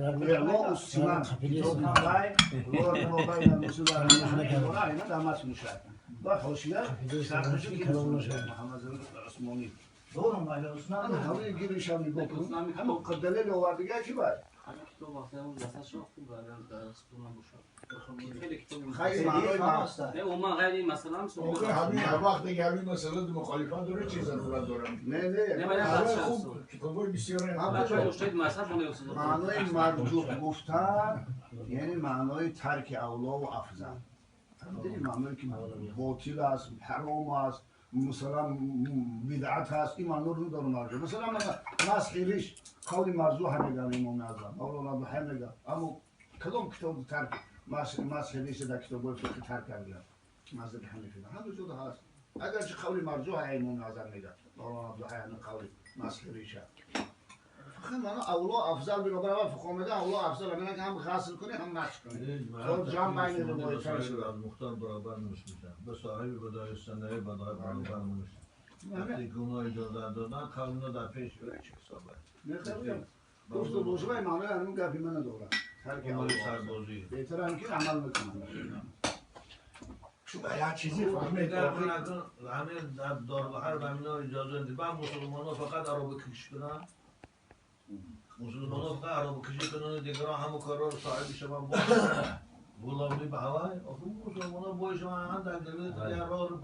اعلاء السمن کتاب وای لا بین المسلمین اینا در متن میشه با حاشیه شرحش که محمد عثمانی دورم ولی عثمان همه گیرش هم نگاه کن همه دلیل آوردگی کی باید کتاب وقتی اون دستش خوب در سپورم باشه خیلی کتاب خیلی معنای نه اون غیر مثلا همین وقت دیگه همین مسئله مخالفان داره چه ضرورت دارم نه نه خوب کتابای بسیار معنای مرجوح گفتن یعنی معنای ترک اولا و افضل. دیدی معنایی که باطل است، حرام است، مثلا بدعت هست، این معنا رو داره مرجوح. مثلا مسح ریش قول مرجوح میگن امام اعظم، مولانا عبدالحی میگن، اما کدام کتاب ترک مسح ریش در کتاب‌های فقهی ترک کردن مذهب حنفی همه جا هست. اگرچه قول مرجوح امام اعظم میگه، مولانا عبدالحی همین قول مسح ریش. فقط معنا اولا افضل بنابر اول فقها میگه اولا افضل میگن که هم غسل کنی هم مسح کنی. خب جمع بین روایت‌ها مختار برابر نمیشه. به صاحب بدای سنه بدای برابر نمیشه. وقتی که اونا اجازه دادن قانون در پیش بره چه حسابه. نه گفت باشه ولی معنای همون گپی من نداره. ترک سربازی. بهتر هم که عمل میکنن. چون یه چیزی فهمید همه در دارالحرب همینا اجازه ندید. بعد مسلمان‌ها فقط عربه کش کنن. مسلمان‌ها فقط عربه کشی کنن دیگران همه کارا رو صاحب شون با غلامی به هوای. آخه مسلمان‌ها با شما هم در دل راه رو